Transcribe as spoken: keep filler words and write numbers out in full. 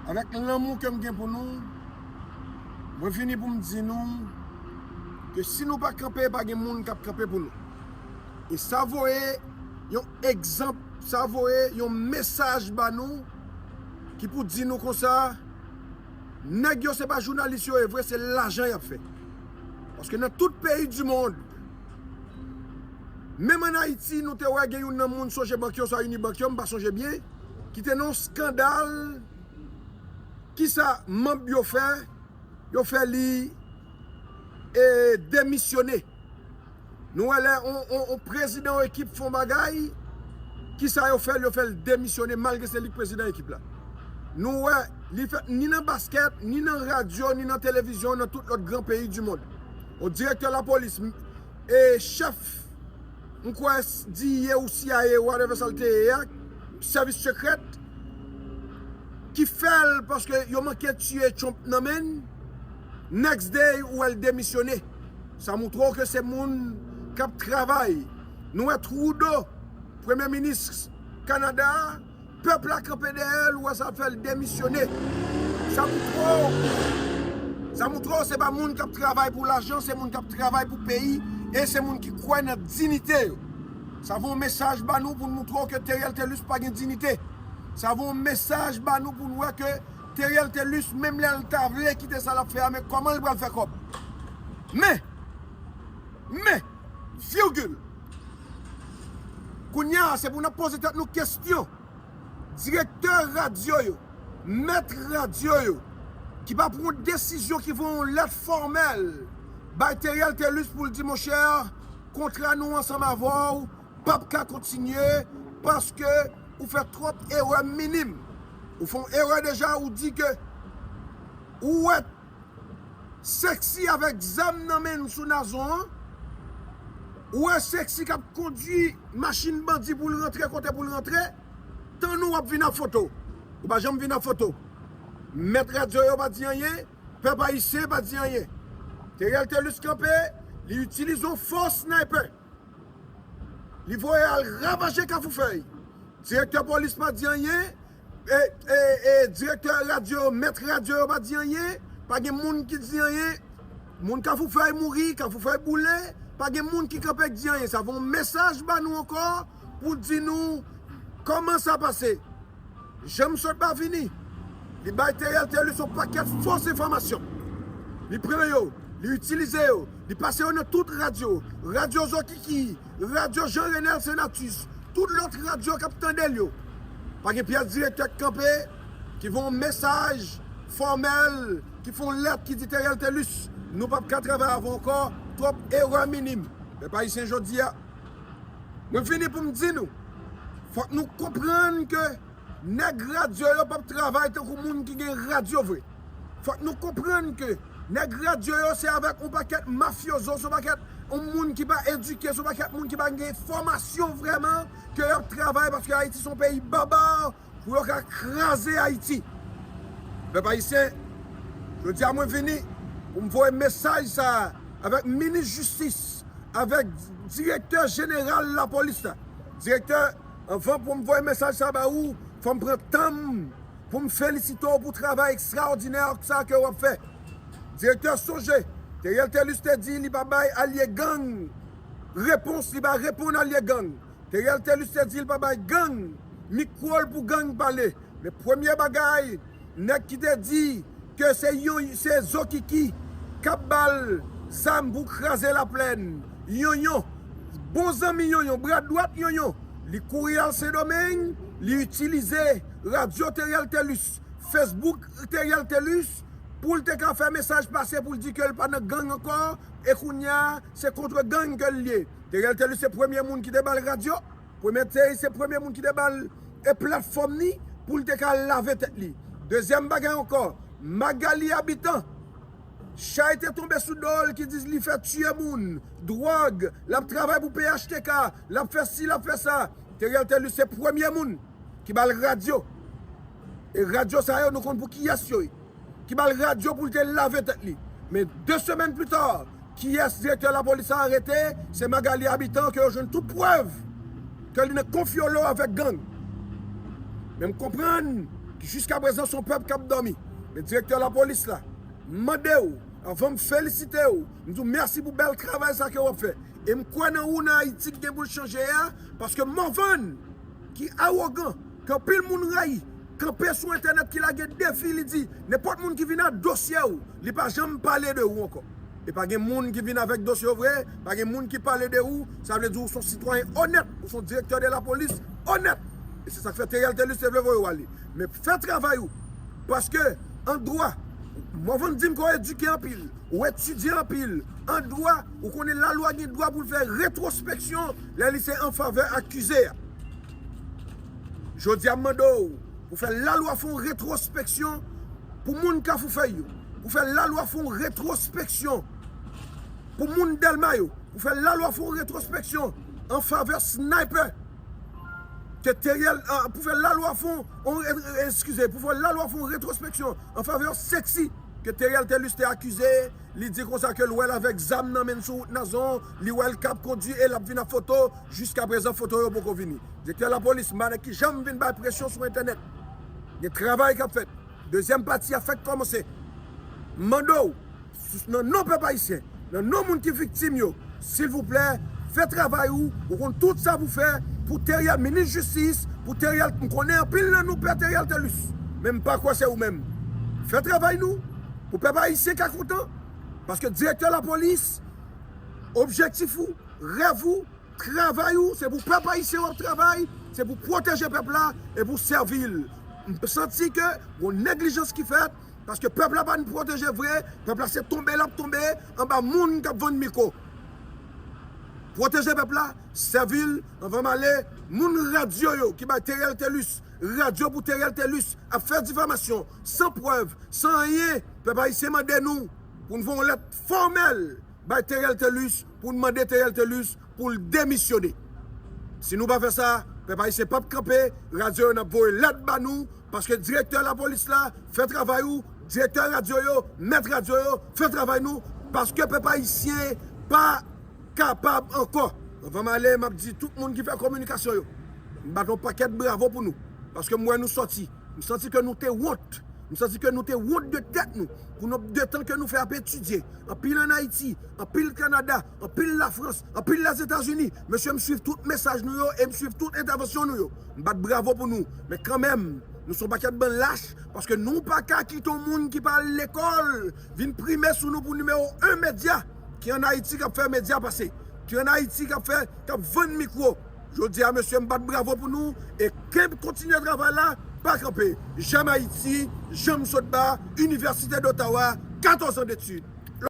Avèk lanmou ke m gen pou nou, mwen vini pou m di nou ke si nou pa kanpe, pa gen moun k ap kanpe pou nou. E sa voye yon egzanp, sa voye yon mesaj ba nou ki pou di nou konsa, nèg yo se pa jounalis yo ye vre, se lajan y ap fè. Paske nan tout peyi di mond, menm ann Ayiti, nou te wè gen youn nan moun Sogebank yo, swa Unibank yo, m pa sonje byen, ki te nan yon skandal. Kisa manm yo fè? Yo fè li e, demisyone. Nou wè lè on, on, on prezidan yon ekip fè yon bagay, kisa yo fè l? Yo fè l demisyone malgre se li k prezidan ekip la. Nou wè li fèt ni nan baskèt, ni nan radyo, ni nan televizyon, nan tout lòt gran peyi di mond. On direktè lapolis, e chèf, m kwè, D E A ou C I A, whatever sa l te ye a, sèvis sekrè, ki fè l paske yo manke tiye Trump nan men l, next day ou wè l demisyone. Sa moutre w ke se moun k ap travay. Nou wè Trudeau, premye minis Kanada a, pèp la kanpe dèyè l, ou wè sa fè l demisyone. Sa moutre w, sa moutre w se pa moun k ap travay pou lajan, se moun k ap travay pou peyi, e se moun ki kwè nan diyite yo. Sa voye yon mesaj ba nou pou n moutre w ke Theriel Thelus pa gen diyite. Sa voye yon mesaj ba nou pou n wè ke Theriel Thelus, menm lè l ta vle kite sa l ap fè a, men kòman l pral fè kòb? Men, men, virgil. Kounye a, se pou n ap poze tèt nou kesyon. Direktè radyo yo, mèt radyo yo, ki pa pran yon desizyon ki voye yon lèt fòmèl bay Theriel Thelus pou l di, monchè, kontra nou ansanm avè w p ap ka kontinye paske ou fè twòp erè minim. Ou fè yon erè deja, ou di ke ou wè Sexy avèk zam nan men l sou Nazon an. Ou wè Sexy k ap kondui machin bandi pou l rantre kote pou l rantre. Tann ou w ap vin ak foto. Ou pa janm vin ak foto. Mèt radyo yo pa di anyen. Pèp ayisyen pa di anyen. Theriel Thelus kanpe, li itilize yon fo sniper. Li voye al ravaje Kafou Fèy. Direktè polis pa di anyen. E, e, e, direktè radyo, mèt radyo yo pa di anyen. Pa gen moun ki di anyen. Moun Kafou Fèy mouri, Kafou Fèy boule. Pa gen moun ki kanpe k di anyen. Sa voye yon mesaj ba nou ankò pou di nou kòman sa pase. Jan m sot pa vini, li bay Theriel Thelus yon pakèt fos enfòmasyon. Li pran yo, li itilize yo, li pase yo nan tout radyo, radyo Zokiki, radyo Jean Renel Senatus, tout lòt radyo k ap tande l yo. Pa gen pyès direktè k kanpe, ki voye yon mesaj fòmèl, ki fè yon lèt ki di Theriel Thelus, nou p ap ka travay avè w ankò, twòp erè minim. Pèp ayisyen jodi a, mwen vini pou m di nou, fòk nou konprann ke nèg radyo yo p ap travay tankou moun ki gen radyo vre. Fòk nou konprann ke nèg radyo yo se avèk yon pakèt mafyozo, se yon pakèt yon moun ki pa edike, se yon pakèt moun ki pa gen fòmasyon vrèman ke y ap travay paske Ayiti se yon peyi baba pou yo ka kraze Ayiti. Pèp ayisyen, jodi a mwen vini pou m voye mesaj sa a avèk minis jistis, avèk direktè jeneral lapolis la. Direktè, anvan pou m voye mesaj sa ba ou, fò m pran tan m pou m felisite w pou travay ekstraòdinè sa ke w ap fè. Direktè, sonje, Theriel Thelus te di li pa bay alye gang repons, li pa reponn alye gang. Theriel Thelus te di l pa bay gang mikwo l pou gang pale. Men premye bagay, nèg ki te di ke se yon, se Zokiki k ap ba l zam pou kraze Laplèn. Yonyon, bon zanmi Yonyon, bra dwat Yonyon, li kouri al Sendomeng, li itilize radyo Theriel Thelus, Facebook Theriel Thelus, pou l te ka fè mesaj pase pou l di ke l pa nan gang ankò, e kounye a, se kontre gang ke l ye. Theriel Thelus se premye moun ki te ba l radyo. Premye te, se premye moun ki te ba l e platfòm ni pou l te ka lave tèt li. Dezyèm bagay ankò, Magalie Habitant, chay te tonbe sou do l ki di li fè tiye moun, dwòg, l ap travay pou P H T K, l ap fè si, l ap fè sa. Theriel Thelus se premye moun ki ba l radyo. E radyo sa yo, nou konn pou kiyès yo ye. Ki ba l radyo pou l te lave tèt li. Men de semèn pli ta, kiyès direktè lapolis la arete? Se Magalie Habitant ke yo jwenn tout prèv ke li nan konfyolo avèk gang. Men m konprann Jiskaprezan, se yon pèp k ap dòmi. Men direktè lapolis la, m mande w, anvan m felisite w, m di w mèsi pou bèl travay sa ke w ap fè. E m kwè nan ou, nan Ayiti k gen pou l chanje a, paske Morvan, ki awogan, ke anpil moun rayi, kanpe sou entènèt, ki lage defi, li di, nenpòt moun ki vin ak dosye w, li pa janm pale de ou ankò. E pa gen moun ki vin avèk dosye w vre, pa gen moun ki pale de ou, sa vle di ou se yon sitwayen onèt, ou se yon direktè de lapolis onèt. E se sa k fè Theriel Thelus te vle voye w ale. Men fè travay ou. Paske, an dwa, Morvan di m ke w edike anpil, ou etidye anpil. An dwa, ou konnen lalwa gen dwa pou l fè retwospeksyon lè li se an favè akize a. Jodi a, m mande w pou fè lalwa fè yon retwospeksyon pou moun Kafou Fèy yo, pou fè lalwa fè yon retwospeksyon pou moun Dèlma yo, pou fè lalwa fè yon retwospeksyon an favè Sniper, ke Theriel, ah, pou fè lalwa fè yon, eskize, pou fè lalwa fè yon retwospeksyon an favè Sexy, ke Theriel Thelus te akize, li di konsa ke l wè l avèk zam nan men l sou wout Nazon, li wè l k ap kondui e l ap vin ak foto, jiskaprezan foto yo poko vini. Direktè lapolis, m pa nan ki jan m vin bay presyon sou entènèt. Gen travay k ap fèt. Dezyèm pati a fèk kòmanse. M mande w, nan non pèp ayisyen, nan non moun ki viktim yo, silvouplè, fè travay ou, ou konn tout sa pou fè, pou Theriel, minis jistis, pou Theriel, m konnen anpil nan nou pè Theriel Thelus, men m pa kwè se ou menm. Fè travay nou, pou pèp ayisyen ka kontan, paske direktè lapolis, objektif ou, rèv ou, travay ou, se pou pèp ayisyen w ap travay, se pou pwoteje pèp la e pou sèvi l. M santi ke gon neglijans ki fèt, paske pèp la pa n pwoteje vre, pèp la se tonbe l ap tonbe anba moun k ap vann mikwo. Pwoteje pèp la, sèvi l, anvan m ale, moun radyo yo ki bay Theriel Thelus, radyo pou Theriel Thelus ap fè difamasyon, san prèv, san anyen, pèp ayisyen mande nou pou n voye yon lèt fòmèl bay Theriel Thelus pou n mande Theriel Thelus pou l demisyone. Si nou pa fè sa, pèp ayisyen p ap kanpe, radyo yo n ap voye lèt ba nou, paske direktè lapolis la, fè travay ou, direktè radyo yo, mèt radyo yo, fè travay nou, paske pèp ayisyen pa kapab ankò. Anvan m ale, m ap di tout moun ki fè kominikasyon yo, m bat yon pakèt bravo pou nou, paske m wè nou sòti. M santi ke nou te wont. M santi ke nou te wont de tèt nou. Pou nonb de tan ke nou fè ap etidye. Anpil ann Ayiti, anpil Kanada, anpil Lafrans, anpil Lèzetazini. Mesye, m swiv tout mesaj nou yo e m swiv tout entèvansyon nou yo. M bat bravo pou nou. Men kanmenm, nou se yon pakèt bann lach, paske nou pa ka kite yon moun ki pa al lekòl vin prime sou nou pou nimewo en medya ki ann Ayiti k ap fè medya pase, ki ann Ayiti k ap fè, k ap vann mikwo. Jodi a, mesye, m bat bravo pou nou e kenbe, kontinye travay la, pa kanpe. J'aime Haïti, janm sot ba, Université d'Ottawa, katòz an detid.